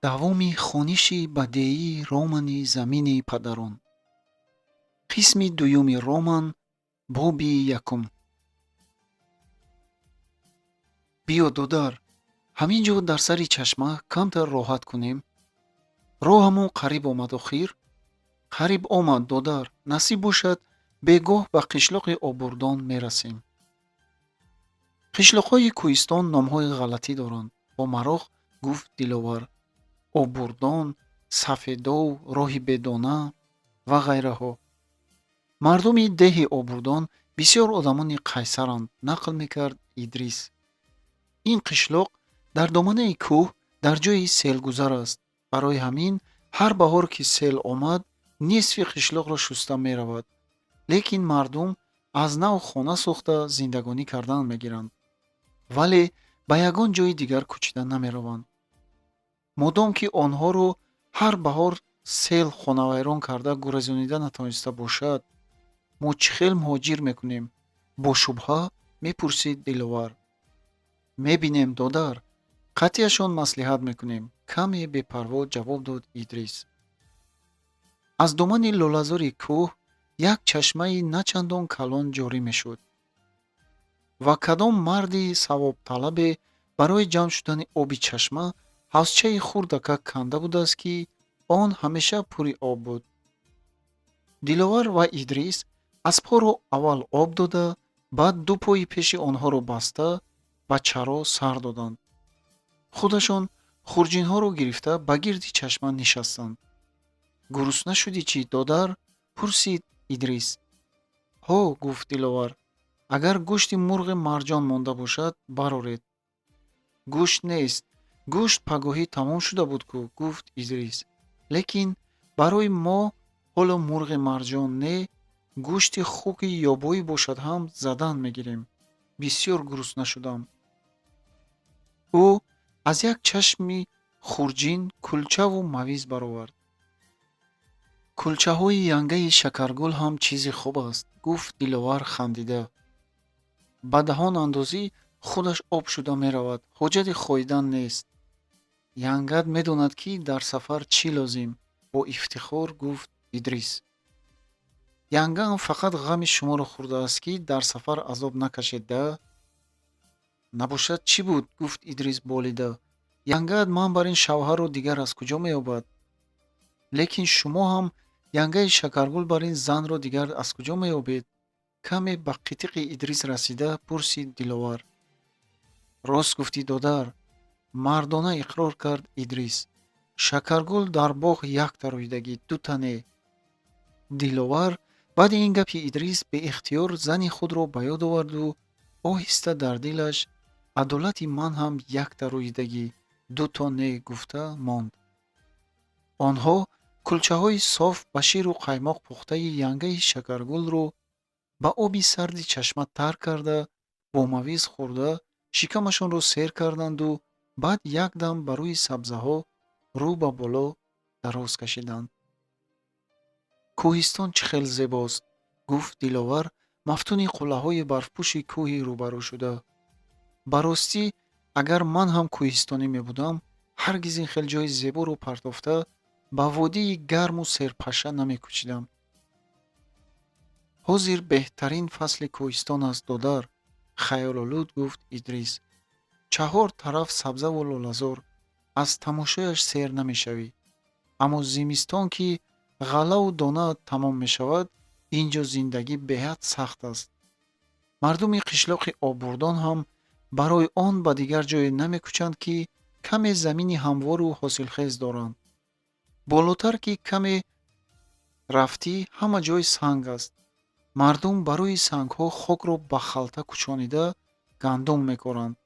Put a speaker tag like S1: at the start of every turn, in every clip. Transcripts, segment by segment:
S1: Давоми хониши бадеии романи «Замини падарон». Қисми дуюми роман, боби якум. Биё, додар, ҳамин ҷо дар сари чашма камтар роҳат кунем. Роҳамон қариб омад охир? Қариб омад, додар, насиб бошад, бегоҳ ба қишлоқи Обурдон мерасем. Қишлоқҳои кӯҳистон номҳои ғалатӣ доранд, бо мароқ гуфт Диловар. Обурдон, Сафедов, Роҳи бедона ва ғайраҳо. Мардуми деҳи Обурдон бисёр одамони қайсаранд, нақл мекард Идрис. Ин қишлоқ дар доманаи кӯҳ дар ҷойи селгузар аст. Барои ҳамин ҳар баҳор ки сел омад, нисфи қишлоқро шуста меравад. Лекин мардум аз нав хона сохта зиндагонӣ кардан мегиранд. Вале ба ягон ҷои дигар кӯчида намераванд. Модом ки онҳоро ҳар баҳор сел хонавайрон карда гурезонида натавониста бошад, мо чӣ хел муҳоҷир мекунем? Бо шубҳа мепурсид Диловар. Мебинем, додар, қатъияшон маслиҳат мекунем, каме бепарво ҷавоб дод Идрис. Аз домани лолазори кӯҳ як чашмаи начандон калон ҷорӣ мешуд. Ва кадом марди савобталабе барои ҷамъ шудани оби чашма ҳавзчаи хурдакак канда будааст, ки он ҳамеша пури об буд. Диловар ва Идрис аспҳоро аввал об дода, баъд ду пои пеши онҳоро баста, ба чаро сар доданд. Худашон хурҷинҳоро гирифта ба гирди чашма нишастанд. Гурусна шудӣ чӣ, додар? Пурсид Идрис. Ҳо, гуфт Диловар, агар гӯшти мурғи марҷон монда бошад, бароред. Гӯшт нест, гӯшт пагоҳӣ тамом шуда буд ку, гуфт Идрис. Лекин барои мо ҳоло мурғи марҷон не, гӯшти хуки ёбоӣ бошад ҳам задан мегирем. Бисёр гурусна шудам. Ӯ аз як чашми хурҷин кулчаву мавиз баровард. Кулчаҳои янгаи Шакаргул ҳам чизи хуб аст, гуфт Диловар хандида. Ба даҳон андозӣ, худаш об шуда меравад, ҳоҷати хоидан нест. Янгат медонад, ки дар сафар чӣ лозим, бо ифтихор гуфт Идрис. Янгаам фақат ғами шуморо хӯрдааст, ки дар сафар азоб накашед да? Набошад чӣ буд? Гуфт Идрис болида. Янгаат ман бар ин шавҳарро дигар аз куҷо меёбад? Лекин шумо ҳам янгаи Шакаргул бар ин занро дигар аз куҷо меёбед? Каме ба қитиқи Идрис расида пурсид Диловар. Рост гуфтӣ, додар, мардона иқрор кард Идрис. Шакаргул дар боғ якта рӯидагӣ, дута не. Диловар баъди ин гапи Идрис беихтиёр зани худро ба ёд оварду оҳиста дар дилаш адолати ман ҳам якта рӯидагӣ, дуто не гуфта монд. Онҳо кулчаҳои соф ба ширу қаймоқ пухтаи янгаи Шакаргулро ба оби сарди чашма тар карда, бо мавиз хӯрда, шикамашонро сер карданду баъд якдам ба рӯи сабзаҳо рӯ ба боло дароз кашиданд. Кӯҳистон чӣ хел зебост, гуфт Диловар мафтуни қуллаҳои барфпӯши кӯҳи рӯбарӯ шуда. Ба ростӣ, агар ман ҳам кӯҳистонӣ мебудам, ҳаргиз ин хел ҷои зеборо партофта ба водии гарму серпаша намекӯчидам. Ҳозир беҳтарин фасли кӯҳистон аст, додар, хаёлолуд гуфт Идрис. Чаҳор тараф сабзаву лолазор, аз тамошояш сер намешавӣ. Аммо зимистон ки ғаллаву дона тамом мешавад, ин ҷо зиндагӣ беҳад сахт аст. Мардуми қишлоқи Обурдон ҳам барои он ба дигар ҷое намекӯчанд, ки каме замини ҳамвору ҳосилхез доранд. Болотар ки каме рафтӣ, ҳама ҷой санг аст. Мардум ба рӯи сангҳо хокро ба халта кӯчонида гандум мекоранд,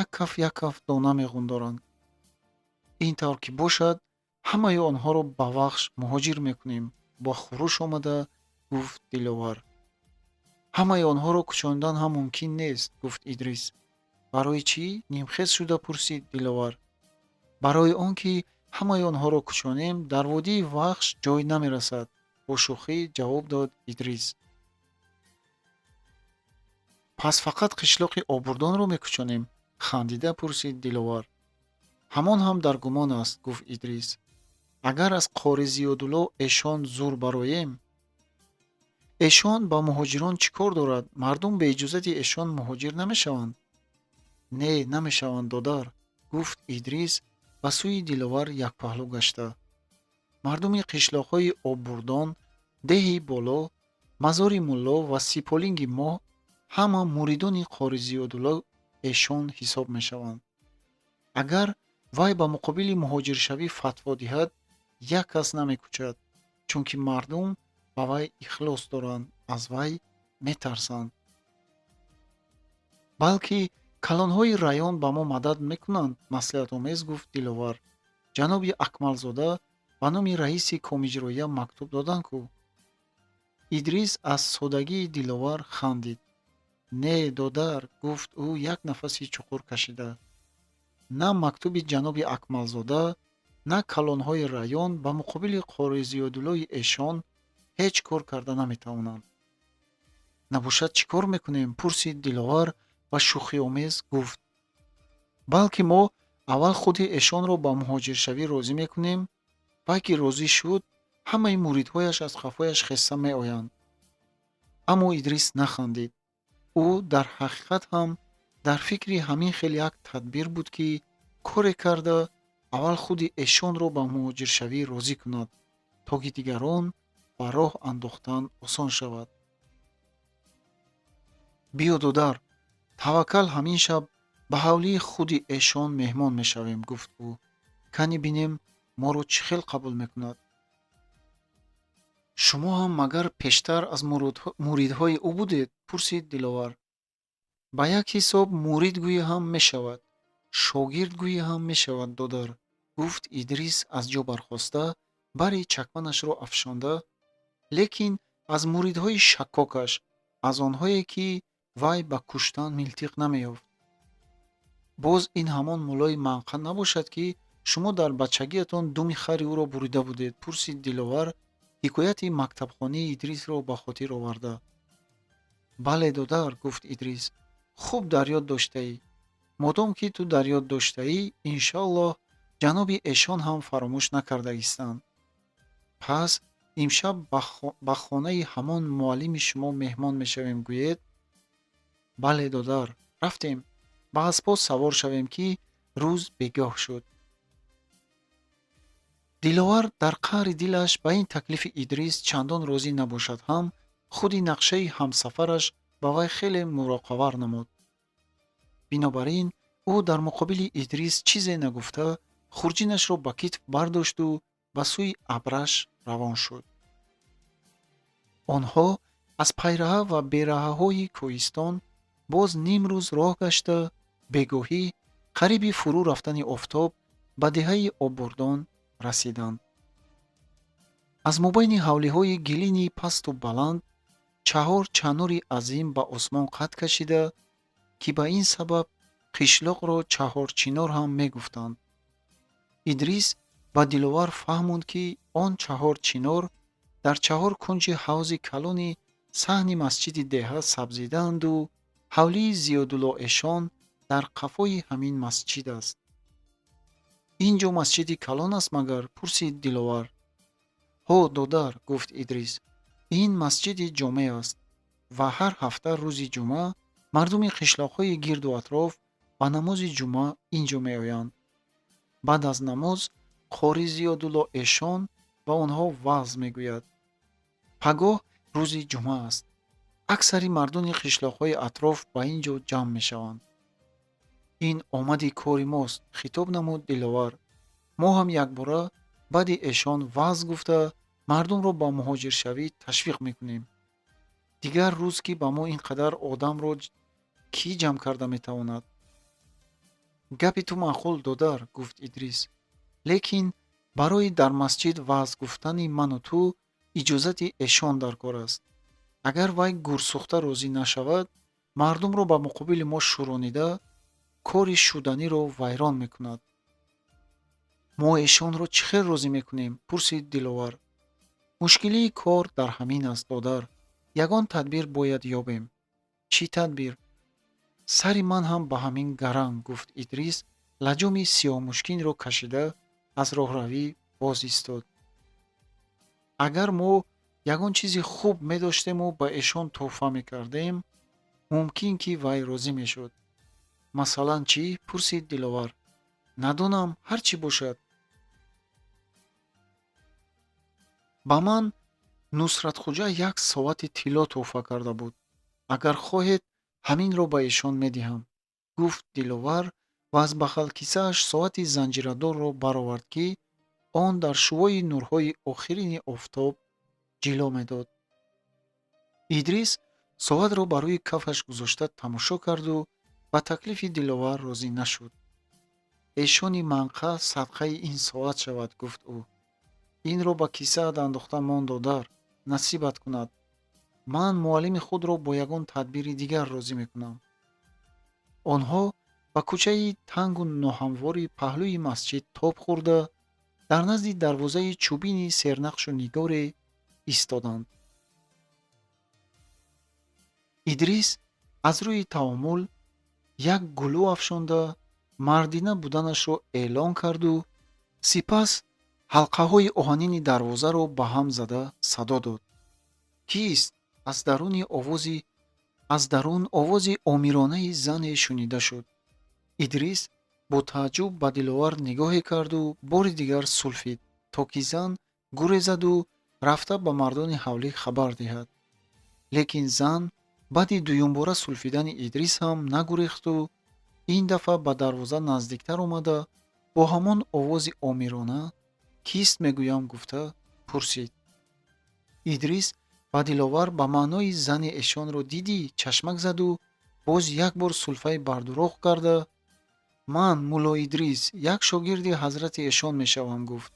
S1: як каф як каф дона меғундоранд. Ин тавр ки бошад, ҳамаи онҳоро ба Вахш муҳоҷир мекунем, бо хуруш омада гуфт Диловар. Ҳамаи онҳоро кӯчонидан ҳам мумкин нест, гуфт Идрис. Барои чӣ? Нимхез шуда пурсид Диловар. Барои он ки ҳамаи онҳоро кӯчонем, дар водии Вахш ҷой намерасад, бо шӯхӣ ҷавоб дод Идрис. Пас фақат қишлоқи Обурдонро мекӯчонем? Хандида пурсид Диловар. Ҳамон ҳам дар гумон аст, гуфт Идрис. Агар аз Қори Зиёдулло эшон зур бароем. Эшон ба муҳоҷирон чӣ кор дорад? Мардум бе иҷозати эшон муҳоҷир намешаванд. Не, намешаванд, додар, гуфт Идрис ба сӯи Диловар якпаҳлӯ гашта. Мардуми қишлоқҳои Оббурдон, деҳи Боло, Мазори Мулло ва Сиполинги мо ҳама муридони Қори Зиёдулло эшон ҳисоб мешаванд. Агар вай ба муқобили муҳоҷиршавӣ фатво диҳад, як кас намекӯчад, чунки мардум ба вай ихлос доранд, аз вай метарсанд. Балки калонҳои район ба мо мадад мекунанд, маслиҳатомез гуфт Диловар. Ҷаноби Акмалзода ба номи раиси Комиҷроия мактуб доданд-ку. Идрис аз содагии Диловар хандид. Не, додар, гуфт ӯ як нафаси чуқур кашида. На мактуби ҷаноби Акмалзода, на калонҳои район ба муқобили Қори Зиёдуллои эшон ҳеҷ кор карда наметавонанд. Набошад, чӣ кор мекунем? Пурсид Диловар ва шӯхиомез гуфт: балки мо аввал худи эшонро ба муҳоҷиршавӣ розӣ мекунем. Вай ки розӣ шуд, ҳамаи муридҳояш аз қафояш хеста меоянд. Аммо Идрис нахандид. Ӯ дар ҳақиқат ҳам дар фикри ҳамин хел як тадбир буд, ки коре карда аввал худи эшонро ба муҳоҷиршавӣ розӣ кунад, то ки дигарон ба роҳ андохтан осон шавад. Биё, додар, таваккал, ҳамин шаб ба ҳавлии худи эшон меҳмон мешавем, гуфт ӯ. Кани бинем, моро чӣ хел қабул мекунад. Шумо ҳам магар пештар аз муридҳои ӯ будед? Пурсид Диловар. Ба як ҳисоб мурид гӯӣ ҳам мешавад, шогирд гӯӣ ҳам мешавад, додар, гуфт Идрис аз ҷо бархоста, бари чакманашро афшонда. Лекин аз муридҳои шаккокаш, аз онҳое ки вай ба куштан милтиқ намеёфт. Боз ин ҳамон муллои манқа набошад, ки шумо дар бачагиятон думи хари ӯро бурида будед? Пурсид Диловар, ҳикояти мактабхонии Идрисро ба хотир оварда. Бале, додар, гуфт Идрис, хуб дар ёд доштаӣ. Модом ки ту дар ёд доштаӣ, иншоаллоҳ, ҷаноби эшон ҳам фаромӯш накардагистанд. Пас имшаб ба хонаи ҳамон муаллими шумо меҳмон мешавем, гӯед? Бале, додар, рафтем, ба аспҳо савор шавем, ки рӯз бегоҳ шуд. Диловар дар қаъри дилаш ба ин таклифи Идрис чандон розӣ набошад ҳам, худи нақшаи ҳамсафараш ба вай хеле муроқавар намуд. Бинобар ин ӯ дар муқобили Идрис чизе нагуфта, хурҷинашро ба китф бардошту ба сӯи Абраш равон шуд. Онҳо аз пайраҳа ва бераҳаҳои кӯҳистон боз нимрӯз роҳ гашта, бегоҳӣ, қариби фурӯ рафтани офтоб, ба деҳаи Оббурдон расиданд. Аз мобайни ҳавлиҳои гилини пасту баланд чаҳор чанори азим ба осмон қад кашида, ки ба ин сабаб қишлоқро Чаҳорчинор ҳам мегуфтанд. Идрис ба Диловар фаҳмонд, ки он чаҳор чинор дар чаҳор кунҷи ҳавзи калони саҳни масҷиди деҳа сабзидаанду ҳавлии Зиёдулло эшон дар қафои ҳамин масҷид аст. Ин ҷо масҷиди калон аст магар? Пурсид Диловар. Ҳо, додар, гуфт Идрис, ин масҷиди ҷомеъ аст ва ҳар ҳафта рӯзи ҷумъа мардуми қишлоқҳои гирду атроф ба намози ҷумъа ин ҷо меоянд. Баъд аз намоз Қори Зиёдулло эшон ба онҳо ваъз мегӯяд. Пагоҳ рӯзи ҷумъа аст. Аксари мардуми қишлоқҳои атроф ба ин ҷо ҷамъ мешаванд. Ин омади кори мост, хитоб намуд Диловар. Мо ҳам якбора баъди эшон ваъз гуфта, мардумро ба муҳоҷиршавӣ ташвиқ мекунем. Дигар рӯз ки ба мо ин қадар одамро кӣ ҷамъ карда метавонад? Гапи ту маъқул, додар, гуфт Идрис, лекин барои дар масҷид ваъз гуфтани ману ту иҷозати эшон дар кор аст. Агар вай гурсӯхта розӣ нашавад, мардумро ба муқобили мо шӯронида, кори шуданиро вайрон мекунад. Мо эшонро чӣ хел розӣ мекунем? Пурсид Диловар. Мушкилии кор дар ҳамин аст, додар. Ягон тадбир бояд ёбем. Чӣ тадбир? Сари ман ҳам ба ҳамин гаранг, гуфт Идрис. Лаҷоми сиёҳмушкинро кашида, аз роҳравӣ боз истод. Агар мо ягон чизи хуб медоштему ба эшон тӯҳфа мекардем, мумкин ки вай розӣ мешуд. Масалан чӣ? Пурсид Диловар. Надонам, ҳар чӣ бошад. Ба ман Нусратхуҷа як соати тилло тӯҳфа карда буд. Агар хоҳед, ҳаминро ба эшон медиҳам, гуфт Диловар ва аз бағалкисааш соати занҷирадорро баровард, ки он дар шуои нурҳои охирини офтоб ҷило медод. Идрис соатро ба рӯи кафаш гузошта тамошо карду ба таклифи Диловар розӣ нашуд. Эшони манқа садқаи ин соат шавад, гуфт ӯ. Инро ба кисаат андохта мон, додар, насибат кунад. Ман муаллими худро бо ягон тадбири дигар розӣ мекунам. Онҳо ба кӯчаи тангу ноҳамвори паҳлӯи масҷид тоб хӯрда, дар назди дарвозаи чӯбини сернақшу нигоре истоданд. Идрис аз рӯи таомул як гулӯ афшонда, мардина буданашро эълон карду сипас ҳалқаҳои оҳанини дарвозаро ба ҳам зада садо дод. Кист? Аз дарун овози омиронаи зане шунида шуд. Идрис бо тааҷҷуб ба Диловар нигоҳе карду бори дигар сулфид, то ки зан гурезаду рафта ба мардони ҳавлӣ хабар диҳад. Лекин зан баъди дуюмбора сулфидани Идрис ҳам нагурехту ин дафъа ба дарвоза наздиктар омада, бо ҳамон овози омирона кист мегӯям гуфта пурсид. Идрис ба Диловар ба маънои зани эшонро дидӣ чашмак заду боз як бор сулфаи бардурӯғ карда, ман мулло Идрис, як шогирди ҳазрати эшон мешавам, гуфт.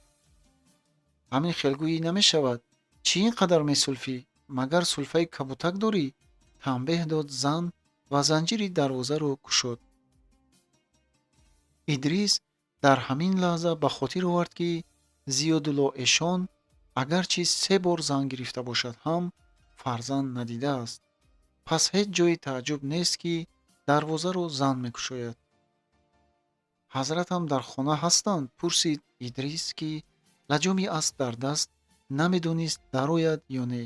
S1: Ҳамин хелгӯӣ намешавад. Чӣ ин қадар месулфӣ? Магар сулфаи кабутак дорӣ? Танбеҳ дод зан ва занҷири дарвозаро кушод. Идрис дар ҳамин лаҳза ба хотир овард, ки Зиёдулло эшон агарчи се бор зан гирифта бошад ҳам, фарзанд надидааст. Пас ҳеҷ ҷои тааҷҷуб нест, ки дарвозаро зан мекушояд. Ҳазратам дар хона ҳастанд? Пурсид Идрис, ки лаҷоми асп дар даст намедонист дарояд ё не.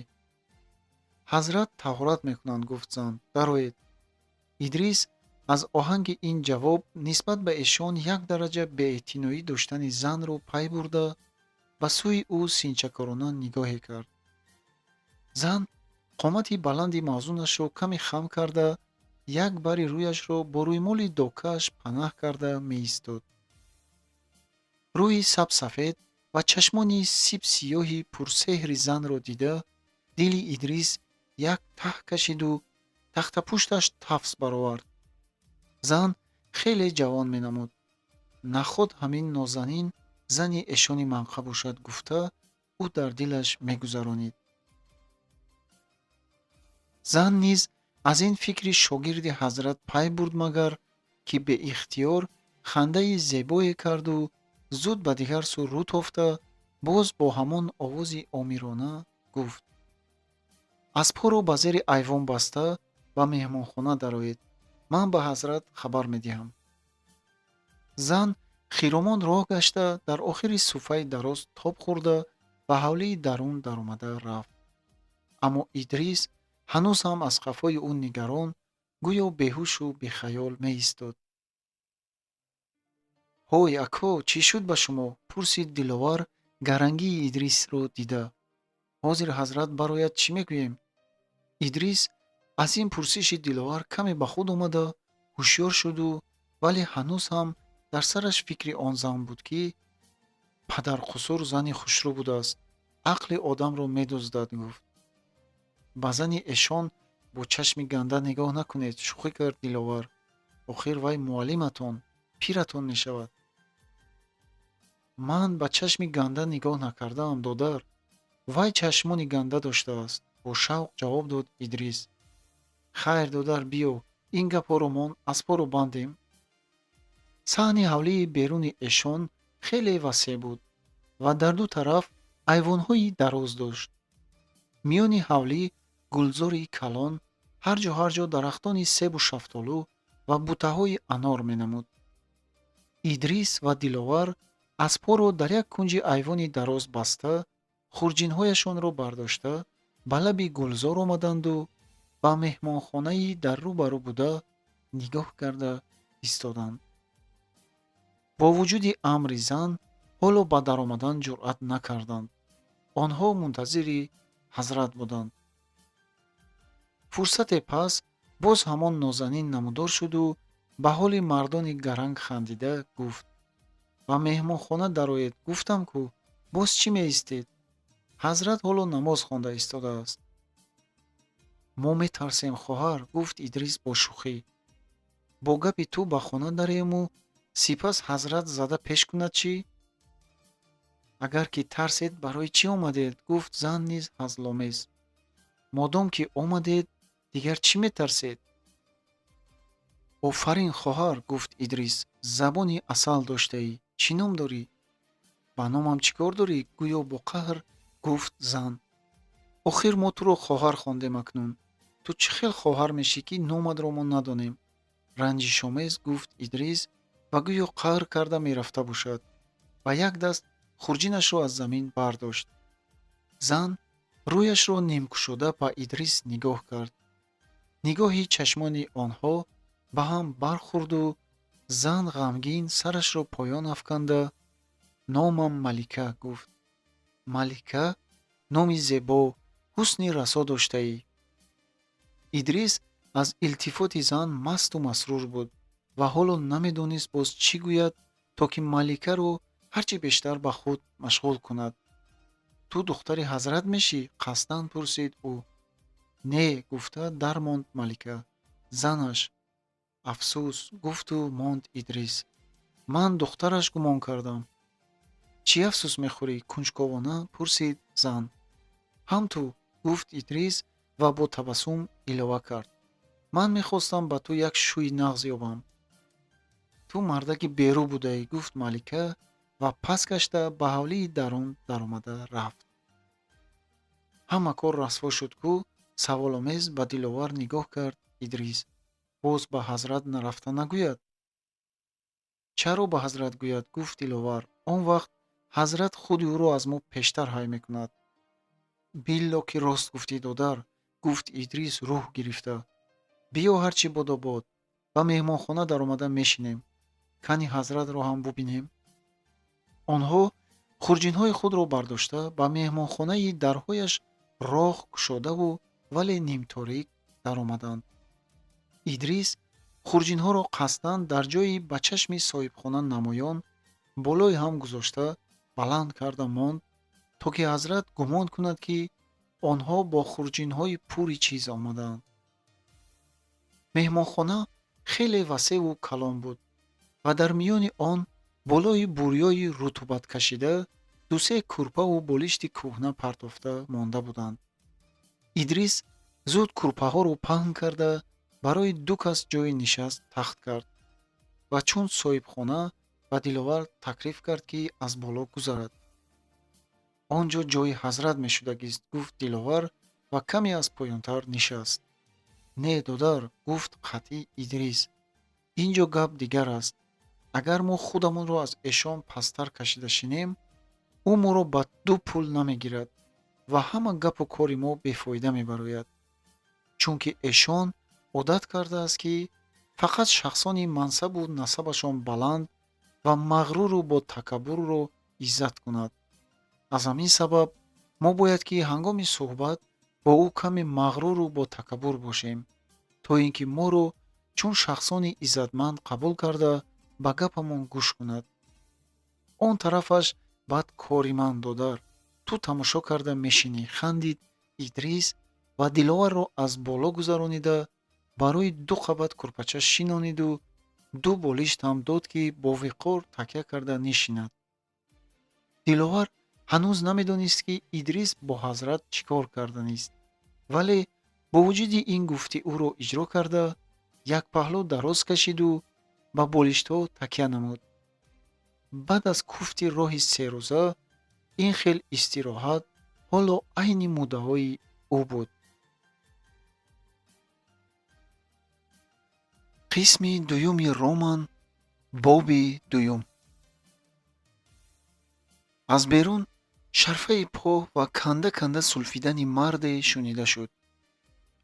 S1: Ҳазрат таҳорат мекунанд, гуфт зан. Дароед. Идрис аз оҳанги ин ҷавоб нисбат ба эшон як дараҷа беэътиноӣ доштани занро пай бурда, ба сӯи ӯ синчакорона нигоҳе кард. Зан қомати баланди мавзунашро каме хам карда, як бари рӯяшро бо рӯймоли докааш панаҳ карда меистод. Рӯи сабсафед ва чашмони сибсиёҳи пурсеҳри занро дида, дили Идрис як таҳ кашиду тахтапушташ тафс баровард. Зан хеле ҷавон менамуд. Наход ҳамин нозанин зани эшони манқа бошад, гуфта ӯ дар дилаш мегузаронид. Зан низ аз ин фикри шогирди ҳазрат пай бурд, магар ки беихтиёр хандаи зебое карду зуд ба дигар сӯ рӯ тофта, боз бо ҳамон овози омирона гуфт: аспҳоро ба зери айвон баста, ба меҳмонхона дароед. Ман ба ҳазрат хабар медиҳам. Зан хиромон роҳ гашта, дар охири суфаи дароз тоб хӯрда, ба ҳавлии дарун даромада рафт. Аммо Идрис ҳанӯз ҳам аз қафои ӯ нигарон, гӯё беҳушу бехаёл меистод. Ҳой, ако, чӣ шуд ба шумо? Пурсид Диловар гарангии Идрисро дида. Ҳозир ҳазрат барояд, чӣ мегӯем? Идрис аз ин пурсиши Диловар каме ба худ омада, ҳушёр шуду, вале ҳанӯз ҳам дар сараш фикри он зан буд, ки падарқусур зани хушрӯ будааст, ақли одамро медуздад, гуфт. Ба зани эшон бо чашми ганда нигоҳ накунед, шӯхӣ кард Диловар. Охир вай муаллиматон, пиратон мешавад. Ман ба чашми ганда нигоҳ накардаам, додар. Вай чашмони ганда доштааст, бо шавқ ҷавоб дод Идрис. Хайр, додар, биё, ин гапҳоро мон, аспҳоро бандем. Саҳни ҳавлии беруни эшон хеле васеъ буд ва дар ду тараф айвонҳои дароз дошт. Миёни ҳавлӣ гулзори калон, ҳар ҷо ҳар ҷо дарахтони себу шафтолу ва бутаҳои анор менамуд. Идрис ва Диловар аспҳоро дар як кунҷи айвони дароз баста, хурҷинҳояшонро бардошта, ба лаби гулзор омаданду ба меҳмонхонаи дар рӯ ба рӯ буда нигоҳ карда истоданд. Бо вуҷуди амри зан ҳоло ба даромадан ҷуръат накарданд. Онҳо мунтазири ҳазрат буданд. Фурсате пас боз ҳамон нозанин намудор шуду ба ҳоли мардони гаранг хандида гуфт: «Ба меҳмонхона дароед, гуфтам ку, боз чӣ меистед? Ҳазрат ҳоло намоз хонда истодааст». «Мо метарсем, хоҳар», гуфт Идрис бо шӯхӣ. «Бо гапи ту ба хона дароему сипас ҳазрат зада пеш кунад чӣ?» «Агар ки тарсед, барои чӣ омадед?» гуфт зан низ ҳазломез. «Модом ки омадед, дигар чӣ метарсед?» «Офарин, хоҳар», гуфт Идрис, «забони асал доштаӣ. Чӣ ном дорӣ?» «Ба номам чӣ кор дорӣ?» гӯё бо қаҳр гуфт зан. «Охир мо туро хоҳар хондем акнун. Ту чӣ хел хоҳар мешӣ, ки номатро мо надонем?» ранҷишомез гуфт Идрис ва гӯё қаҳр карда мерафта бошад. Ба як даст хурҷинашро аз замин бардошт. Зан рӯяшро нимкушода ба Идрис нигоҳ кард. Нигоҳи чашмони онҳо ба ҳам бархӯрду зан ғамгин сарашро поён афканда: «Номам Малика», гуфт. «Малика? Номи зебо, ҳусни расо доштаӣ». Идрис аз илтифоти зан масту масрур буд ва ҳоло намедонист боз чӣ гӯяд, то ки Маликаро ҳарчи бештар ба худ машғул кунад. «Ту духтари ҳазрат мешӣ?» қасдан пурсид ӯ. «Не», гуфта дармонд Малика. «Занаш». «Афсӯс», гуфту монд Идрис. «Ман духтараш гумон кардам». «Чӣ афсӯс мехӯрӣ?» кунҷковона пурсид зан. «Ҳам ту», гуфт Идрис ва бо табассум илова кард: «Ман мехостам ба ту як шӯи нағз ёбам». «Ту мардаки берӯ будаӣ», гуфт Малика ва пас гашта ба ҳавлии дарун даромада рафт. «Ҳама кор расво шуд ку?» саволомез ба Диловар нигоҳ кард Идрис. «Боз ба ҳазрат нарафта нагӯяд?» «Чаро ба ҳазрат гӯяд?» гуфт Диловар. «Он вақт ҳазрат худи ӯро аз мо пештар ҳай мекунад». «Билло ки рост гуфтӣ, додар», гуфт Идрис рӯҳ гирифта. «Биё, ҳарчи бодо бод, ба меҳмонхона даромада мешинем. Кани ҳазратро ҳам бубинем». Онҳо хурҷинҳои худро бардошта ба меҳмонхонаи дарҳояш роҳ кушодаву вале нимторик даромаданд. Идрис хурҷинҳоро қасдан дар ҷойи ба чашми соҳибхона намоён болои ҳам гузошта баланд карда монд, то ки ҳазрат гумон кунад, ки онҳо бо хурҷинҳои пури чиз омадаанд. Меҳмонхона хеле васеъу калон буд ва дар миёни он болои бурёи рутубаткашида ду-се кӯрпаву болишти кӯҳна партофта монда буданд. Идрис зуд кӯрпаҳоро паҳн карда барои ду кас ҷойи нишаст тахт кард ва чун соҳибхона ба Диловар таклиф кард, ки аз боло гузарад. «Он ҷо ҷойи ҳазрат мешудагист», гуфт Диловар ва каме аз поёнтар нишаст. «Не, додар», гуфт қатъӣ Идрис, «ин ҷо гап дигар аст. Агар мо худамонро аз эшон пасттар кашида шинем, ӯ моро ба ду пул намегирад ва ҳама гапу кори мо бефоида мебарояд, чунки эшон одат кардааст, ки фақат шахсони мансабу насабашон баланд ва мағруру бо такаббурро иззат кунад. Аз ҳамин сабаб мо бояд ки ҳангоми суҳбат бо ӯ каме мағруру бо такаббур бошем, то ин ки моро чун шахсони иззатманд қабул карда ба гапамон гӯш кунад. Он тарафаш баъд кори ман, додар, ту тамошо карда мешинӣ», хандид Идрис ва Диловарро аз боло гузаронида барои ду қабат кӯрпача шинониду ду болишт ҳам дод, ки бо виқор такя карда нишинад. Диловар ҳанӯз намедонист, ки Идрис бо ҳазрат чӣ кор карданист, вале бо вуҷуди ин гуфти ӯро иҷро карда, як паҳлӯ дароз кашиду ба болиштҳо такя намуд. Баъд аз куфти роҳи серӯза ин хел истироҳат ҳоло айни муддаои ӯ буд. Қисми дуюми роман Боби дуюм. Аз берун шарфаи по ва канда канда сулфидани марде шунида шуд.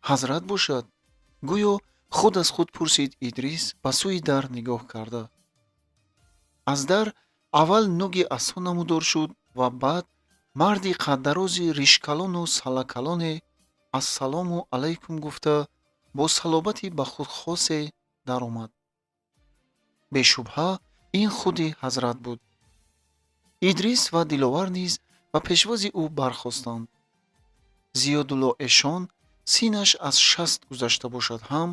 S1: Ҳазрат бошад? Гӯё худ аз худ пурсид Идрис, ба сӯи дар нигоҳ карда. Аз дар аввал нуги асо намудор шуд ва баъд марди қаддарози ришкалону салакалоне ассалому алайкум гуфта, бо салобати ба худ хосе даромад. Бешубҳа, ин худи ҳазрат буд. Идрис ва Диловар низ ба пешвози ӯ бархостанд. Зиёдулло эшон синнаш аз 60 гузашта бошад ҳам,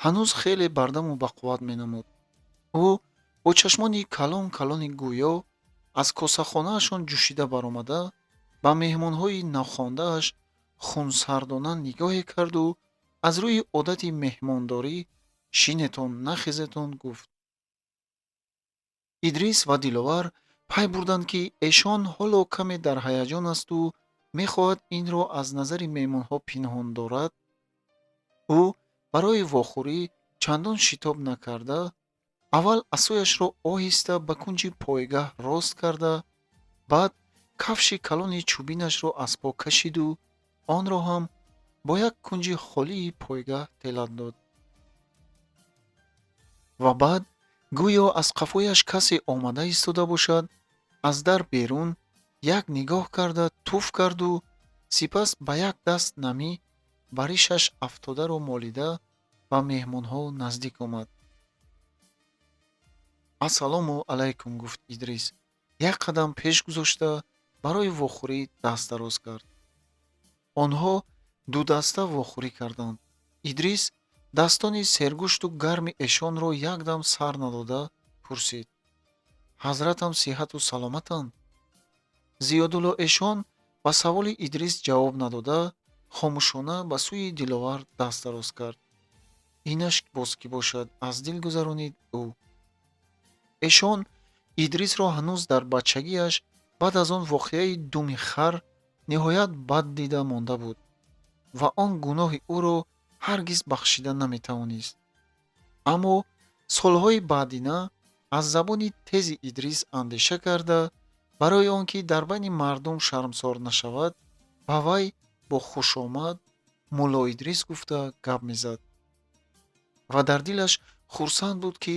S1: ҳанӯз хеле бардаму бақувват менамуд. Ӯ бо чашмони калон калони гӯё аз косахонаашон ҷӯшида баромада, ба меҳмонҳои нохондааш хунсардона нигоҳе карду аз рӯи одати меҳмондорӣ шинетон, нахезетон гуфт. Идрис ва Диловар пай бурданд, ки эшон ҳоло каме дар ҳаяҷон асту мехоҳад инро аз назари меҳмонҳо пинҳон дорад. Ӯ барои вохӯрӣ чандон шитоб накарда, аввал асояшро оҳиста ба кунҷи пойгаҳ рост карда, баъд кафши калони чӯбинашро аз по кашиду онро ҳам бо як кунҷи холии пойгаҳ телат дод. Ва баъд, гӯё аз қафояш касе омада истода бошад, аз дар берун як нигоҳ карда, туф карду сипас ба як даст намӣ ба ришаш афтодаро молида, ба меҳмонҳо наздик омад. Ассалому алайкум, гуфт Идрис, як қадам пеш гузошта, барои вохӯрӣ даст дароз кард. Онҳо дудаста вохӯрӣ карданд. Идрис дастони сергӯшту гарми эшонро якдам сар надода пурсид: ҳазратам сиҳату саломатанд? Зиёдулло эшон ба саволи Идрис ҷавоб надода, хомӯшона ба сӯи Диловар даст дароз кард. Инаш боз кӣ бошад, аз дил гузаронид ӯ. Эшон Идрисро ҳанӯз дар бачагиаш, баъд аз он воқеаи думи хар, ниҳоят бад дида монда буд ва он гуноҳи ӯро ҳаргиз бахшида наметавонист. Аммо солҳои баъдина аз забони тези Идрис андеша карда, барои он ки дар байни мардум шармсор нашавад, ба вай бо хушомад мулло Идрис гуфта гап мезад ва дар дилаш хурсанд буд, ки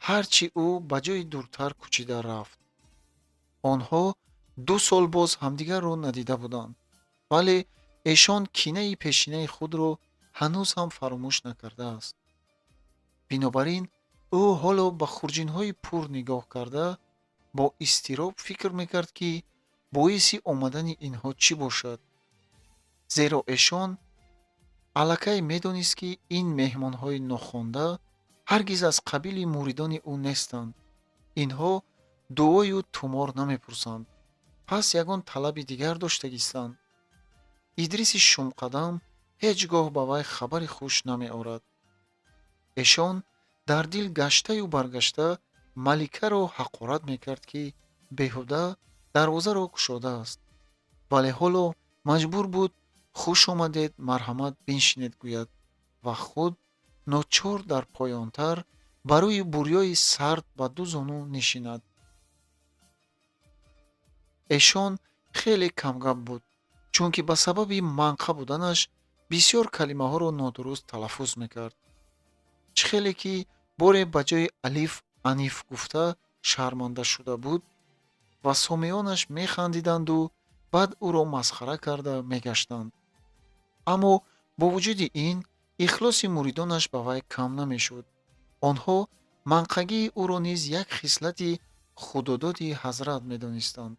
S1: ҳарчи ӯ ба ҷои дуртар кӯчида рафт. Онҳо 2 сол боз ҳамдигарро надида буданд, вале эшон кинаи пешинаи худро ҳанӯз ҳам фаромӯш накардааст. Бинобар ин ӯ ҳоло ба хурҷинҳои пур нигоҳ карда, бо изтироб фикр мекард, ки боиси омадани инҳо чӣ бошад, зеро эшон аллакай медонист, ки ин меҳмонҳои нохонда ҳаргиз аз қабили муридони ӯ нестанд. Инҳо дуою тумор намепурсанд, пас ягон талаби дигар доштагистанд. Идриси шумқадам ҳеҷ гоҳ ба вай хабари хуш намеорад. Эшон дар дил гаштаю баргашта маликаро ҳақорат мекард, ки беҳуда дарвозаро кушодааст, вале ҳоло маҷбур буд хуш омадед, марҳамат, биншинед гӯяд ва худ ночор дар поёнтар ба рӯи бурёи сард ба ду зону нишинад. Эшон хеле камгап буд, чунки ба сабаби манқа буданаш бисёр калимаҳоро нодуруст талаффуз мекард. Чӣ хеле ки боре ба ҷои алиф аниф гуфта шарманда шуда буд ва сомеъонаш механдиданду баъд ӯро масхара карда мегаштанд. Аммо бо вуҷуди ин ихлоси муридонаш ба вай кам намешуд. Онҳо манқагии ӯро низ як хислати худододи ҳазрат медонистанд.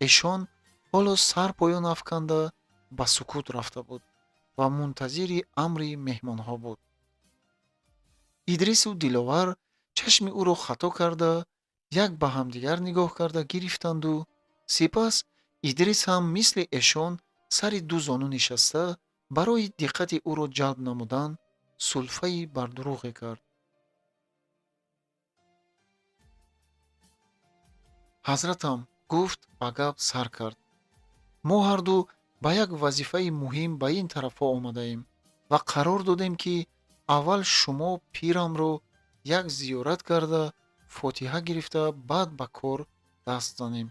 S1: Эшон ҳоло сар поён афканда ба сукут рафта буд ва мунтазири амри меҳмонҳо буд. Идрису Диловар чашми ӯро хато карда, як ба ҳамдигар нигоҳ карда гирифтанду сипас Идрис ҳам мисли эшон сари ду зону нишаста, барои диққати ӯро ҷалб намудан сулфаи бардурӯғе кард. Ҳазратам, гуфт, ба гап сар кард, мо ҳарду ба як вазифаи муҳим ба ин тарафҳо омадаем ва қарор додем, ки аввал шумо пирамро як зиёрат карда, Фотиҳа гирифта, баъд ба кор даст занем.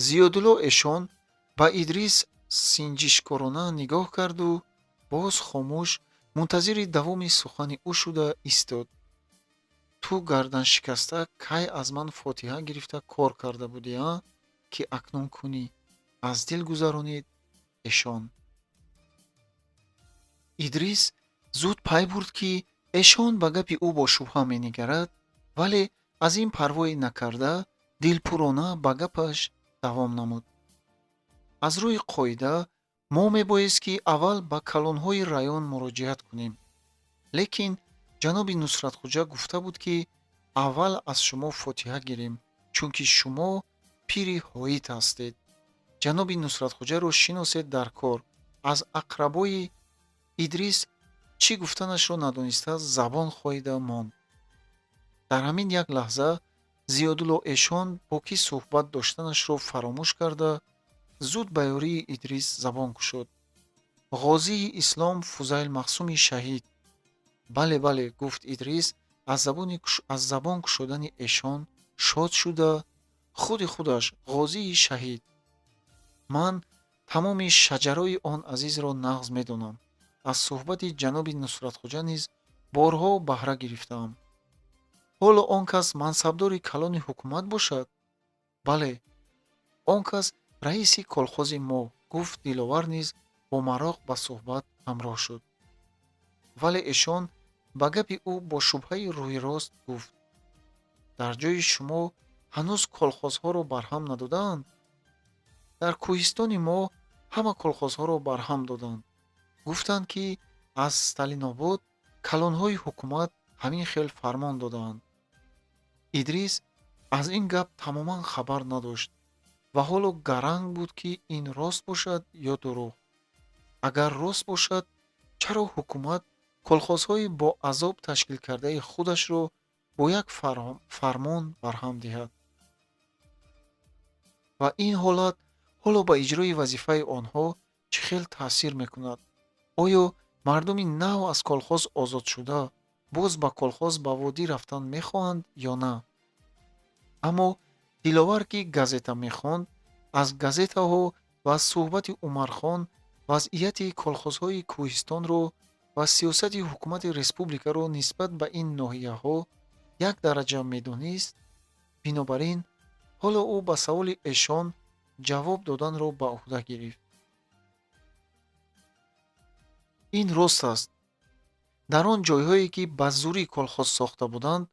S1: Зиёдулло Эшон ба Идрис синҷишкорона нигоҳ карду боз хомӯш мунтазири давоми сухани ӯ шуда истод. Ту, гарданшикаста, кай аз ман фотиҳа гирифта кор карда будӣ, а, ки акнун кунӣ? Аз дил гузаронид Эшон. Идрис зуд пай бурд, ки Эшон ба гапи ӯ бо шубҳа менигарад, вале аз ин парвое накарда, дилпурона ба гапаш давом намуд. Аз рӯи қоида мо мебоист, ки аввал ба калонҳои район муроҷиат кунем, лекин ҷаноби Нусратхуҷа гуфта буд, ки аввал аз шумо фотиҳа гирем, чунки шумо пири ҳоит ҳастед. Ҷаноби Нусратхуҷаро шиносед дар кор, аз ақрабои. Идрис чӣ гуфтанашро надониста, забон хоида монд. Дар ҳамин як лаҳза Зиёдулло Эшон бо кӣ суҳбат доштанашро фаромӯш карда, зуд ба ёрии Идрис забон кушод. Ғозии ислом Фузайл Мақсуми шаҳид. Бале, бале, гуфт Идрис, аз забон кушодани Эшон шод шуда, худи худаш, ғозии шаҳид. Ман тамоми шаҷарои он азизро нағз медонам, аз суҳбати ҷаноби Нусратхуҷа низ борҳо баҳра гирифтаам. Ҳоло он кас мансабдори калони ҳукумат бошад? Бале, он кас раиси колхози мо, гуфт Диловар низ бо мароқ ба суҳбат ҳамроҳ шуд. Вале Эшон ба гапи ӯ бо шубҳаи рӯйрост гуфт: Дар ҷои шумо ҳанӯз колхозҳоро барҳам надодаанд? Дар кӯҳистони мо ҳама колхозҳоро барҳам доданд. Гуфтанд, ки аз Сталинобод калонҳои ҳукумат ҳамин хел фармон додаанд. Идрис аз ин гап тамоман хабар надошт ва ҳоло гаранг буд, ки ин рост бошад ё дурӯғ. Агар рост бошад, чаро ҳукумат колхозҳои бо азоб ташкилкардаи худашро бо як фармон барҳам диҳад? Ва ин ҳолат ҳоло ба иҷрои вазифаи онҳо чӣ хел таъсир мекунад? Оё мардуми нав аз колхоз озодшуда боз ба колхоз ба водӣ рафтан мехоҳанд ё на? Аммо Диловар, ки газета мехонд, аз газетаҳо ва аз суҳбати Умархон вазъияти колхозҳои кӯҳистонро ва сиёсати ҳукумати республикаро нисбат ба ин ноҳияҳо як дараҷа медонист, бинобар ин ҳоло ӯ ба саволи Эшон ҷавоб доданро ба ӯҳда гирифт. Ин рост аст. Дар он ҷойҳое, ки ба зӯрӣ колхоз сохта буданд,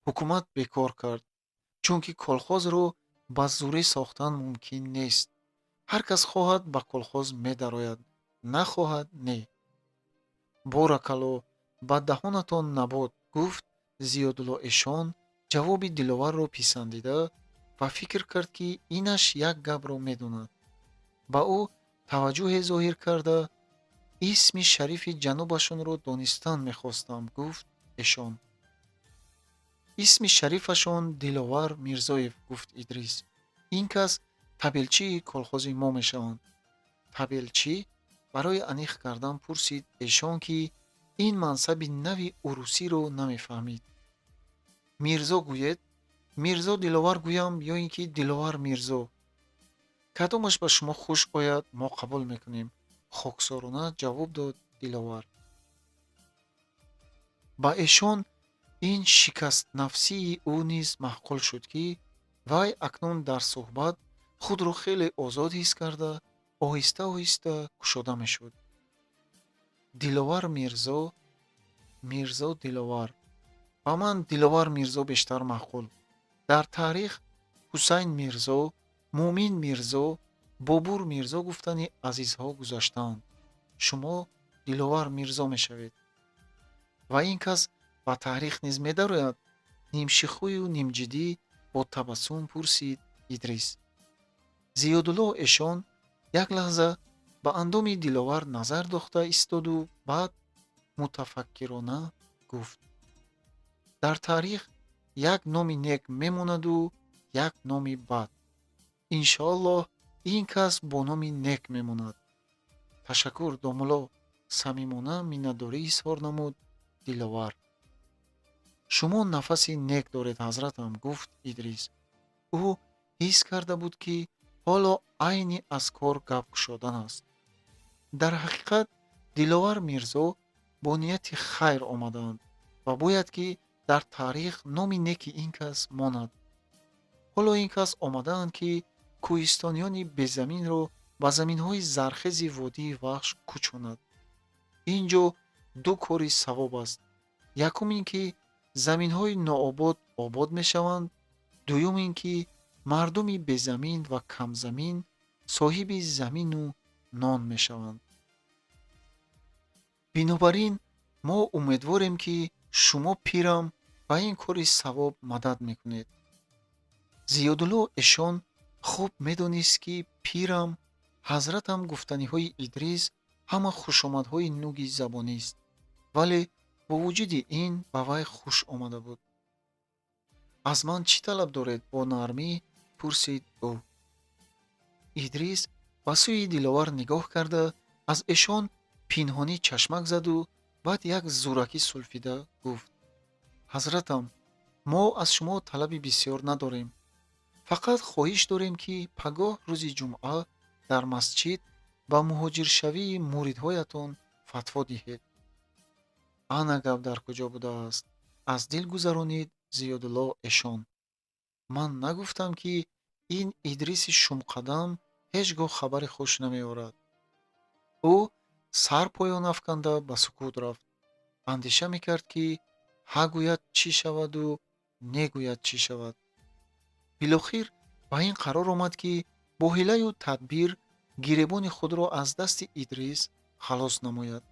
S1: ҳукумат бекор кард, чунки колхозро ба зӯрӣ сохтан мумкин нест. Ҳар кас хоҳад, ба колхоз медарояд, нахоҳад, не. Боракалло, ба даҳонатон набод, гуфт Зиёдулло Эшон ҷавоби Диловарро писандида ва фикр кард, ки инаш як гапро медонад. Ба ӯ таваҷҷӯҳе зоҳир карда, исми шарифи ҷанобашонро донистан мехостам, гуфт Эшон. Исми шарифашон Диловар Мирзоев, гуфт Идрис. Ин кас табелчии колхози мо мешаванд. Табелчӣ? Барои аниқ кардан пурсид Эшон, ки ин мансаби нави урусиро намефаҳмид. Мирзо гӯед? Мирзо Диловар гӯям ё ин ки Диловар Мирзо? Кадомаш ба шумо хуш ояд, мо қабул мекунем, хоксорона ҷавоб дод Диловар. Ба Эшон ин шикастнафсии ӯ низ маъқул шуд, ки вай акнун дар суҳбат худро хеле озод ҳис карда, оҳиста оҳиста кушода мешуд. Диловар Мирзо, Мирзо Диловар. Ба ман Диловар Мирзо бештар маъқул. Дар таърих Ҳусайн Мирзо, Муъмин Мирзо, Бобур Мирзо гуфтани азизҳо гузаштаанд. Шумо Диловар Мирзо мешавед. Ва ин кас ба таърих низ медарояд? Нимшихӯю нимҷиддӣ бо табассум пурсид Идрис. Зиёдулло Эшон як лаҳза ба андоми Диловар назар дохта истоду баъд мутафаккирона гуфт: Дар таърих як номи нек мемонаду як номи бад. Иншоаллоҳ, ин кас бо номи нек мемонад. Ташаккур, домулло, самимона миннатдорӣ изҳор намуд Диловар. Шумо нафаси нек доред, ҳазратам, гуфт Идрис. Ӯ ҳис карда буд, ки ҳоло айни аз кор гап кушодан аст. Дар ҳақиқат Диловар Мирзо бо нияти хайр омадаанд ва бояд, ки дар таърих номи неки ин кас монад. Ҳоло ин кас омадаанд, ки кӯҳистониёни безаминро ба заминҳои зархези водии Вахш кӯчонад. Ин ҷо ду кори савоб аст. Якум ин ки заминҳои нообод обод мешаванд, дуюм ин ки мардуми безамин ва камзамин соҳиби замину нон мешаванд. Бинобар ин мо умедворем, ки шумо, пирам, ба ин кори савоб мадад мекунед. Зиёдулло Эшон хуб медонист, ки пирам, ҳазратам гуфтаниҳои Идрис ҳама хушомадҳои нуги забонист, вале бо вуҷуди ин ба вай хуш омада буд. Аз ман чӣ талаб доред? Бо нармӣ пурсид ӯ. Идрис ба сӯи Диловар нигоҳ карда, аз эшон пинҳонӣ чашмак заду баъд як зӯракӣ сулфида гуфт: Ҳазратам, мо аз шумо талаби бисёр надорем. Фақат хоҳиш дорем, ки пагоҳ рӯзи ҷумъа дар масҷид ба муҳоҷиршавии муридҳоятон фатво диҳед. Ана гап дар куҷо будааст, аз дил гузаронид Зиёдулло Эшон. Ман нагуфтам, ки ин Идриси шумқадам ҳеҷ гоҳ хабари хуш намеорад. Ӯ сар поён афканда ба сукут рафт. Андеша мекард, ки ҳа гӯяд, чӣ шаваду не гӯяд, чӣ шавад. Билохир ба ин қарор омад, ки бо ҳилаю тадбир гиребони худро аз дасти Идрис халос намояд.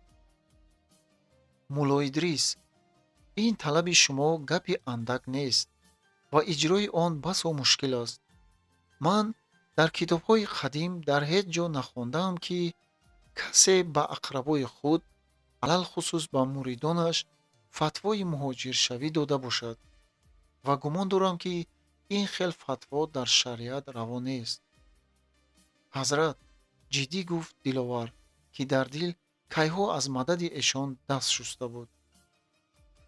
S1: Мулло Идрис, ин талаби шумо гапи андак нест ва иҷрои он басо мушкил аст. Ман дар китобҳои қадим дар ҳеҷ ҷо нахондаам, ки касе ба ақрабои худ, алалхусус ба муридонаш, фатвои муҳоҷиршавӣ дода бошад ва гумон дорам, ки ин хел фатво дар шариат раво нест. Ҳазрат, ҷиддӣ гуфт Диловар, ки дар дил кайҳо аз мадади эшон даст шуста буд.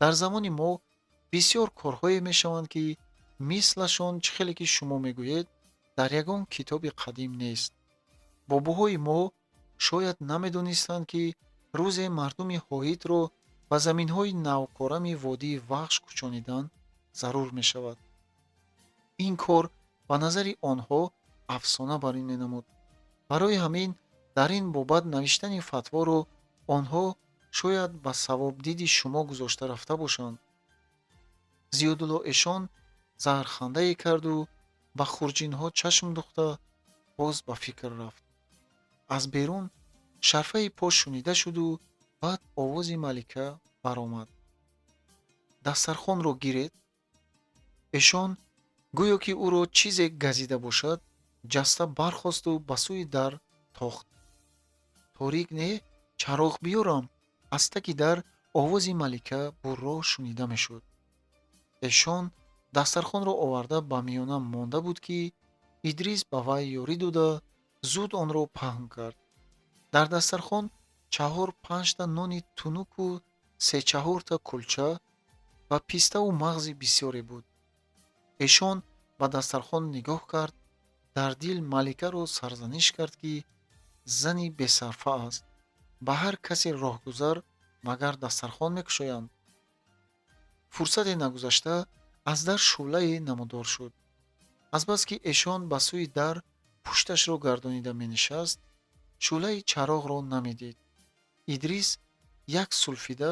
S1: Дар замони мо бисёр корҳое мешаванд, ки мислашон, чӣ хеле ки шумо мегӯед, дар ягон китоби қадим нест. Бобоҳои мо шояд намедонистанд, ки рӯзе мардуми ҳоитро ба заминҳои навкорами водии Вахш кӯчонидан зарур мешавад. Ин кор ба назари онҳо афсона бар ин менамуд. Барои ҳамин дар ин бобат навиштани фатворо онҳо шояд ба савобдиди шумо гузошта рафта бошанд. Зиёдулло Эшон заҳрхандае карду ба хурҷинҳо чашм духта боз ба фикр рафт. Аз берун шарфаи по шунида шуду баъд овози Малика баромад: Дастархонро гиред. Эшон гӯё ки ӯро чизе газида бошад, ҷаста бархосту ба сӯи дар тохт. Торик не, чароғ биёрам? Аз таги дар овози Малика бурро шунида мешуд. Эшон дастархонро оварда ба миёна монда буд, ки Идрис ба вай ёрӣ дода, зуд онро паҳн кард. Дар дастархон чаҳор панҷта нони тунуку се-чаҳорта кулча ва пиставу мағзи бисёре буд. Эшон ба дастархон нигоҳ кард, дар дил Маликаро сарзаниш кард, ки зани бесарфа аст. Ба ҳар касе роҳгузар магар дастархон мекушоянд? Фурсате нагузашта аз дар шӯълае намудор шуд. Азбаски эшон ба сӯи дар пушташро гардонида менишаст, шӯълаи чароғро намедид. Идрис як сулфида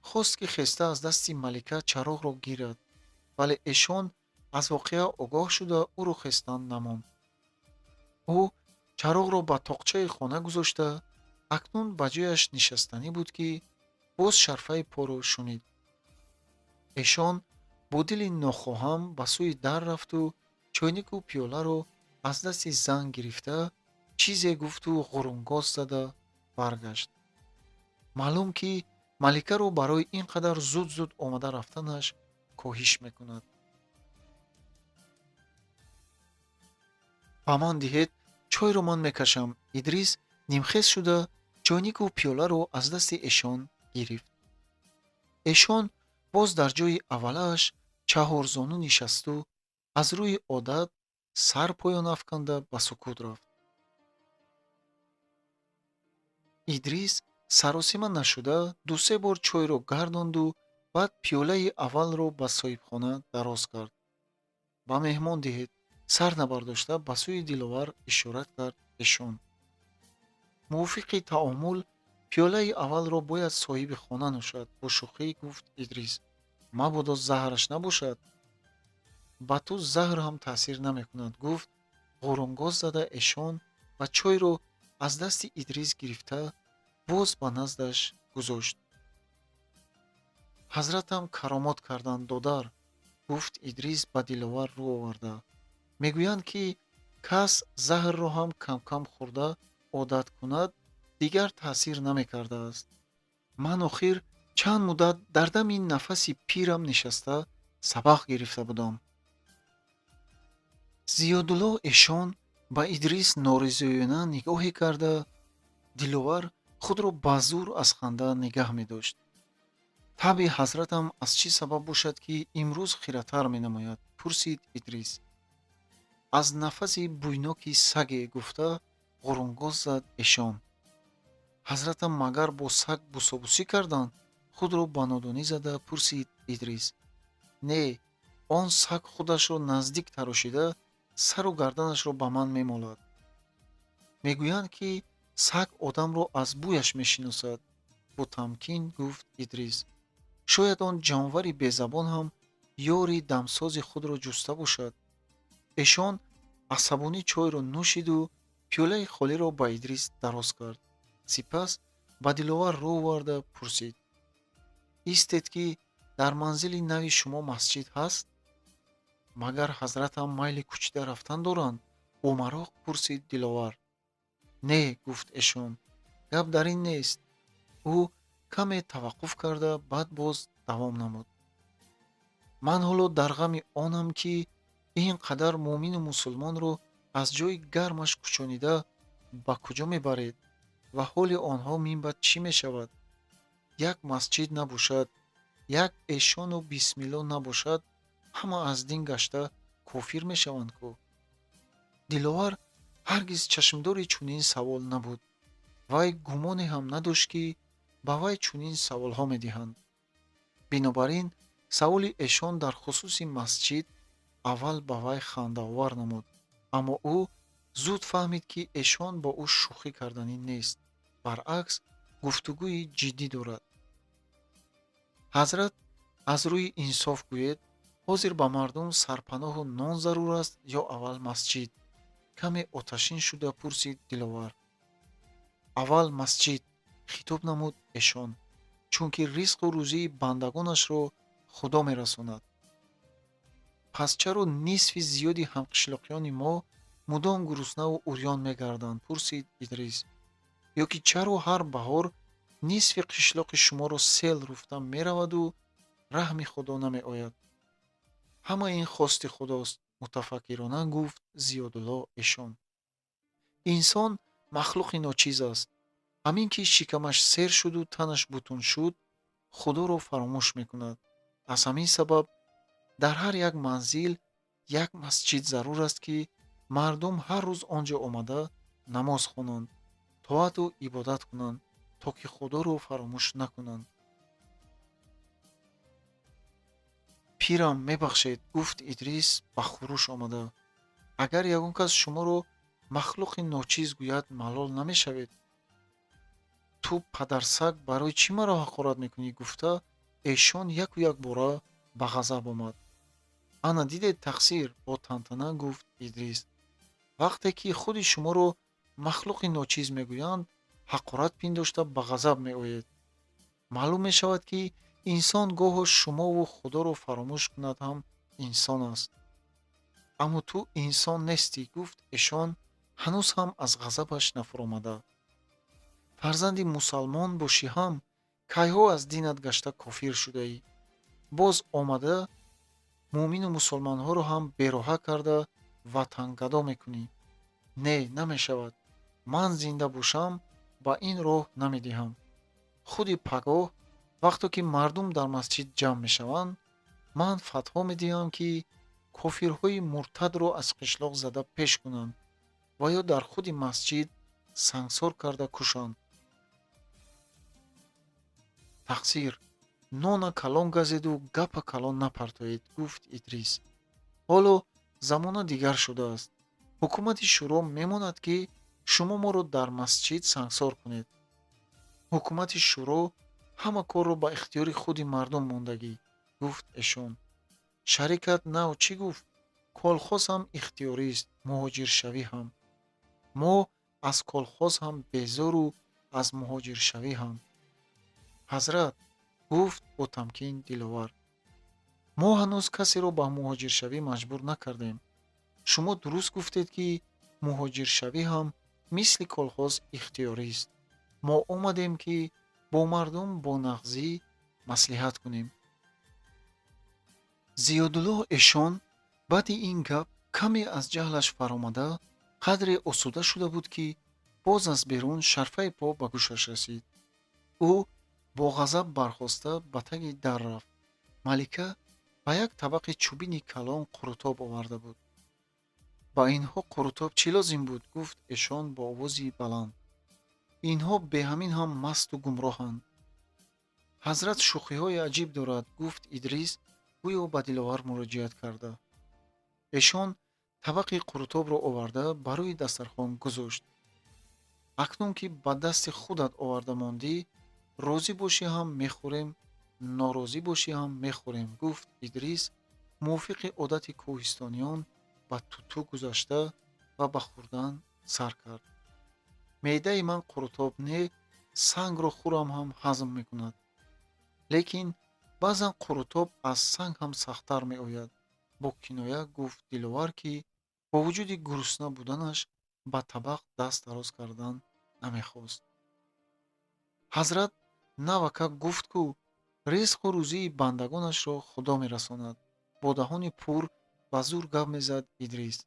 S1: хост, ки хеста аз дасти Малика чароғро гирад, вале эшон аз воқеа огоҳ шуда, ӯро хестан намонд. Ӯ чароғро ба тоқчаи хона гузошта, акнун ба ҷояш нишастанӣ буд, ки боз шарфаи поро шунид. Эшон бо дили нохоҳам ба сӯи дар рафту чойнику пиёларо аз дасти зан гирифта, чизе гуфту ғурунгоз зада баргашт. Маълум, ки Маликаро барои ин қадар зуд-зуд омада рафтанаш коҳиш мекунад. Ба ман диҳед, чойро ман мекашам. Идрис нимхез шуда чойнику пиёларо аз дасти эшон гирифт. Эшон Боз дар ҷои аввалааш чаҳорзону нишасту аз рӯи одат сар поён афканда ба сукут рафт. Идрис саросима нашуда ду-се бор чойро гардонду баъд пиёлаи аввалро ба соҳибхона дароз кард. Ба меҳмон диҳед, сар набардошта ба сӯи Диловар ишорат кард эшон. Мувофиқи таомул пиёлаи аввалро бояд соҳиби хона нӯшад, бо шӯхӣ гуфт Идрис. Мабодо заҳраш набошад? Ба ту заҳр ҳам таъсир намекунад, гуфт ғурунгоз зада эшон ва чойро аз дасти Идрис гирифта боз ба наздаш гузошт. Ҳазратам каромот карданд, додар, гуфт Идрис ба Диловар рӯ оварда. Мегӯянд, ки кас заҳрро ҳам кам-кам хӯрда одат кунад, дигар таъсир намекардааст. Ман охир чанд муддат дар дами нафаси пирам нишаста сабақ гирифта будам. Зиёдулло эшон ба Идрис норизоёна нигоҳе карда, Диловар худро ба зӯр аз ханда нигаҳ медошт. Табъи ҳазратам аз чӣ сабаб бошад, ки имрӯз хиратар менамояд? Пурсид Идрис. Аз нафаси бӯйноки саге, гуфта ғурунгоз зад эшон. Ҳазратам магар бо саг бусобусӣ карданд? Худро ба нодонӣ зада пурсид Идрис. Не, он саг худашро наздик тарошида сару гарданашро ба ман мемолад. Мегӯянд, ки саг одамро аз бӯяш мешиносад, бо тамкин гуфт Идрис. Шояд он ҷонвари безабон ҳам ёри дамсози худро ҷуста бошад. Эшон асабонӣ чойро нӯшиду пиёлаи холиро ба Идрис дароз кард. Сипас ба Диловар рӯ оварда пурсид: Истед, ки дар манзили нави шумо масҷид ҳаст? Магар ҳазратам майли кӯчида рафтан доранд? Бо мароқ пурсид Диловар. Не, гуфт эшон, гап дар ин нест. Ӯ каме таваққуф карда баъд боз давом намуд. Ман ҳоло дар ғами онам, ки ин қадар муъмину мусулмонро аз ҷои гармаш кӯчонида ба куҷо мебаред ва ҳоли онҳо минбаъд чӣ мешавад? Як масҷид набошад, як эшону бисмилло набошад, ҳама аз дин гашта кофир мешаванд ку. Диловар ҳаргиз чашмдори чунин савол набуд. Вай гумоне ҳам надошт, ки ба вай чунин саволҳо медиҳанд. Бинобар ин саволи эшон дар хусуси масҷид аввал ба вай хандаовар намуд, аммо ӯ зуд фаҳмид, ки эшон бо ӯ шӯхӣ карданӣ нест, баръакс гуфтугӯи ҷиддӣ дорад. Ҳазрат, аз рӯи инсоф гӯед, ҳозир ба мардум сарпаноҳу нон зарур аст ё аввал масҷид? Каме оташин шуда пурсид Диловар. Аввал масҷид, хитоб намуд эшон, чунки ризқу рӯзии бандагонашро Худо мерасонад. Пас чаро нисфи зиёди ҳамқишлоқиёни мо мудом гуруснаву урён мегарданд? Пурсид Идрис. Ё ки чаро ҳар баҳор нисфи қишлоқи шуморо сел руфта мераваду раҳми Худо намеояд? Ҳама ин хости Худост, мутафаккирона гуфт Зиёдулло эшон. Инсон махлуқи ночиз аст. Ҳамин ки шикамаш сер шуду танаш бутун шуд, Худоро фаромӯш мекунад. Аз ҳамин сабаб дар ҳар як манзил як масҷид зарур аст, ки мардум ҳар рӯз он ҷо омада намоз хонанд, тоату ибодат кунанд, то ки Худоро фаромӯш накунанд. Пирам, мебахшед, гуфт Идрис ба хуруш омада. Агар ягон кас шуморо махлуқи ночиз гӯяд, малол намешавед? Ту падарсаг барои чӣ маро ҳақорат мекунӣ? Гуфта эшон яку якбора ба ғазаб омад. Ана дидед, тақсир, бо тантана гуфт Идрис. Вақте ки худи шуморо махлуқи ночиз мегӯянд, ҳақорат пиндошта ба ғазаб меоед. Маълум мешавад, ки инсон гоҳо шумову Худоро фаромӯш кунад ҳам инсон аст. Аммо ту инсон нестӣ, гуфт эшон ҳанӯз ҳам аз ғазабаш нафуромада. Фарзанди мусалмон бошӣ ҳам кайҳо аз динат гашта кофир шудаӣ. Боз омада муъмину мусулмонҳоро ҳам бероҳа карда ватангадо мекунӣ. Не, намешавад. Ман зинда бошам, ба ин роҳ намедиҳам. Худи пагоҳ Вақто ки мардум дар масҷид ҷамъ мешаванд, ман фатво медиҳам, ки кофирҳои муртадро аз қишлоқ зада пеш кунанд ва ё дар худи масҷид сангсор карда кушанд. Тақсир, нона калон газеду гапа калон напартоед, гуфт Идрис. Ҳоло замона дигар шудааст. Ҳукумати шӯро мемонад, ки шумо моро дар масҷид сангсор кунед. Ҳукумати шӯро ҳама корро ба ихтиёри худи мардум мондагӣ, гуфт эшон. Шарикат нав чӣ гуфт? Колхоз ҳам ихтиёрист, муҳоҷиршавӣ ҳам. Мо аз колхоз ҳам безору аз муҳоҷиршавӣ ҳам. Ҳазрат, гуфт бо тамкин Диловар, мо ҳанӯз касеро ба муҳоҷиршавӣ маҷбур накардем. Шумо дуруст гуфтед, ки муҳоҷиршавӣ ҳам мисли колхоз ихтиёрист. Мо омадем, ки бо мардум бо нағзӣ маслиҳат кунем. Зиёдуллоҳ эшон баъди ин гап каме аз ҷаҳлаш фаромада, қадре осуда шуда буд, ки боз аз берун шарфаи по ба гӯшаш расид. Ӯ бо ғазаб бархоста ба таги дар рафт. Малика ба як табақи чӯбини калон қурутоб оварда буд. Ба инҳо қурутоб чӣ лозим буд? Гуфт эшон бо овози баланд. Инҳо беҳамин ҳам масту гумроҳанд. Ҳазрат шӯхиҳои аҷиб дорад, гуфт Идрис, гӯё ба Диловар муроҷиат карда. Эшон табақи қурутобро оварда ба рӯи дастархон гузошт. Акнун ки ба дасти худат оварда мондӣ, розӣ бошӣ ҳам мехӯрем, норозӣ бошӣ ҳам мехӯрем, гуфт Идрис, мувофиқи одати кӯҳистониён ба туту гузашта ва ба хӯрдан сар кард. Меъдаи ман қурутоб не, сангро хӯрам ҳам ҳазм мекунад. Лекин баъзан қурутоб аз санг ҳам сахттар меояд, бо киноя гуфт Диловар, ки бо вуҷуди гурусна буданаш ба табақ даст дароз кардан намехост. Ҳазрат навака гуфт, ку ризқу рӯзии бандагонашро Худо мерасонад. Бо даҳони пур ба зур гап мезад Идрис.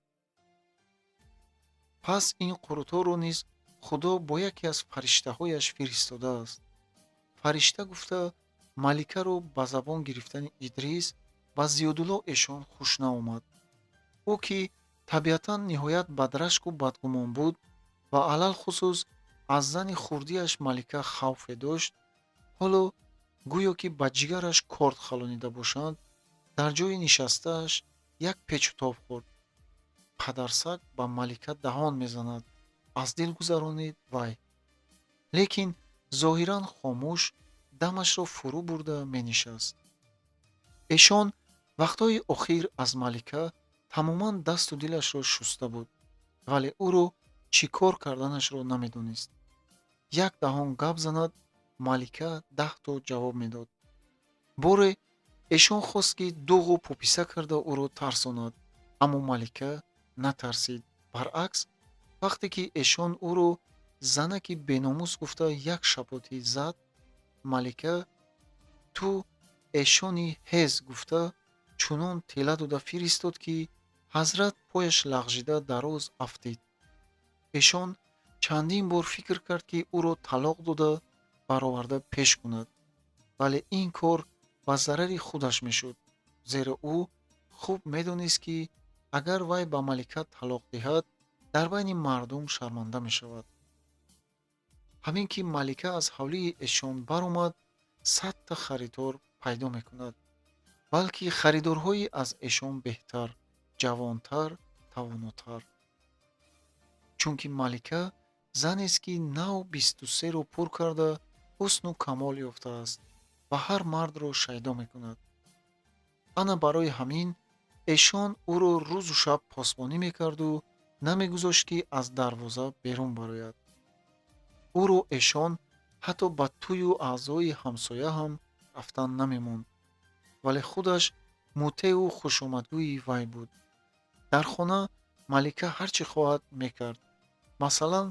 S1: Пас ин қурутобро низ Худо бо яке аз фариштаҳояш фиристодааст. Фаришта гуфта маликаро ба забон гирифтани Идрис ба Зиёдуллоҳ эшон хуш наомад. Ӯ ки табиатан ниҳоят бадрашку бадгумон буд ва алалхусус аз зани хурдиаш Малика хавфе дошт, ҳоло гӯё ки ба ҷигараш корд халонида бошанд, дар ҷои нишастааш як печутоб хӯрд. Падарсаг ба Малика даҳон мезанад, аз дил гузаронид вай. Лекин зоҳиран хомӯш дамашро фурӯ бурда менишаст. Эшон вақтҳои охир аз Малика тамоман дасту дилашро шуста буд, вале ӯро чӣ кор карданашро намедонист. Як даҳон гап занад, Малика 10 то ҷавоб медод. Боре эшон хост, ки дуғу пуписа карда ӯро тарсонад, аммо Малика натарсид. Баръакс, вақте ки эшон ӯро занаки беномус гуфта як шапотӣ зад, Малика ту эшони ҳез гуфта чунон тела дода фиристод, ки ҳазрат пояш лағжида дароз афтид. Эшон чандин бор фикр кард, ки ӯро талоқ дода бароварда пеш кунад, вале ин кор ба зарари худаш мешуд, зеро ӯ хуб медонист, ки агар вай ба Малика талоқ диҳад, дар байни мардум шарманда мешавад. Ҳамин ки Малика аз ҳавлии эшон баромад, 100-та харидор пайдо мекунад, балки харидорҳои аз эшон беҳтар, ҷавонтар, тавонотар. Чунки Малика занест, ки нав 23-ро пур карда, ҳусну камол ёфтааст ва ҳар мардро шайдо мекунад. Ана барои ҳамин эшон ӯро рӯзу шаб посбонӣ мекарду намегузошт, ки аз дарвоза берун барояд. Ӯро эшон ҳатто ба тӯю аъзои ҳамсоя ҳам рафтан намемонд, вале худаш мутеъу хушомадгӯи вай буд. Дар хона Малика ҳар чӣ хоҳад мекард. Масалан,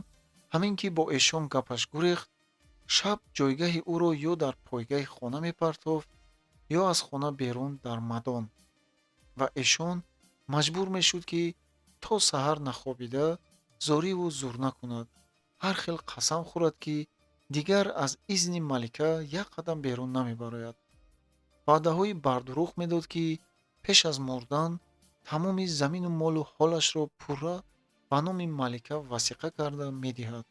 S1: ҳамин ки бо эшон гапаш гурехт, шаб ҷойгаҳи ӯро ё дар пойгаҳи хона мепартофт, ё аз хона берун дар мадон, ва эшон маҷбур мешуд, ки то саҳар нахобида зориву зурна кунад, ҳар хел қасам хӯрад, ки Дигар аз изни малика як қадам берун намебарояд. Ваъдаҳои бардурӯғ медод, ки пеш аз мурдан тамоми замину молу ҳолашро пурра ба номи малика васиқа карда медиҳад.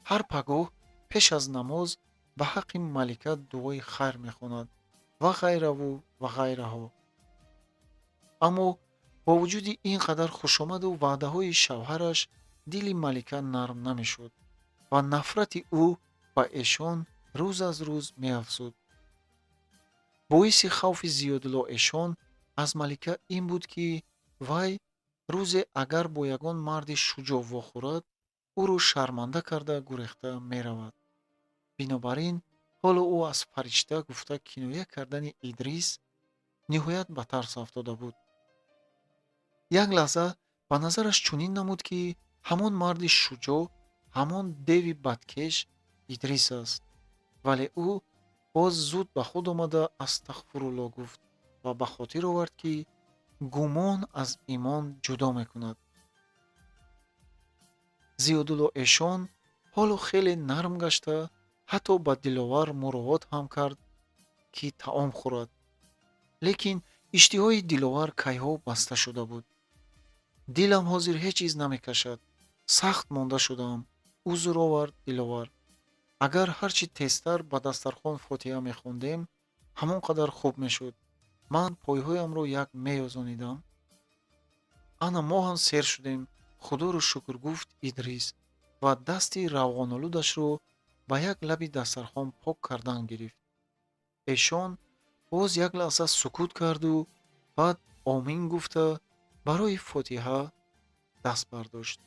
S1: Ҳар пагоҳ пеш аз намоз ба ҳаққи малика дуои хайр мехонад ва ғайраву ва ғайраҳо. Аммо бо вуҷуди ин қадар хушомаду ваъдаҳои шавҳараш, дили малика нарм намешуд ва нафрати ӯ ба эшон рӯз аз рӯз меафзуд. Боиси хавфи Зиёдулло эшон аз малика ин буд, ки вай рӯзе агар бо ягон марди шуҷоъ вохӯрад, ӯро шарманда карда гурехта меравад. Бинобар ин ҳоло ӯ аз фаришта гуфта киноя кардани Идрис ниҳоят ба тарс афтода буд. Як лаҳза ба назараш чунин намуд, ки ҳамон марди шуҷоъ ҳамон деви бадкеш Идрис аст, вале ӯ боз зуд ба худ омада, астағфирулло гуфт ва ба хотир овард, ки гумон аз имон ҷудо мекунад. Зиёдулло эшон ҳоло хеле нарм гашта, ҳатто ба Диловар муроот ҳам кард, ки таом хӯрад. Лекин иштиҳои Диловар кайҳо баста шуда буд. Дилам ҳозир ҳеҷ чиз намекашад, сахт монда шудаам, узр овард Диловар. Агар ҳарчи тезтар ба дастархон фотиҳа мехондем, ҳамон қадар хуб мешуд. Ман пойҳоямро як меёзонидам. Ана мо ҳам сер шудем, худоро шукр, гуфт Идрис ва дасти равғанолудашро ба як лаби дастархон пок кардан гирифт. Эшон боз як лаҳза сукут карду баъд омин гуфта, барои фотиҳа даст бардошт.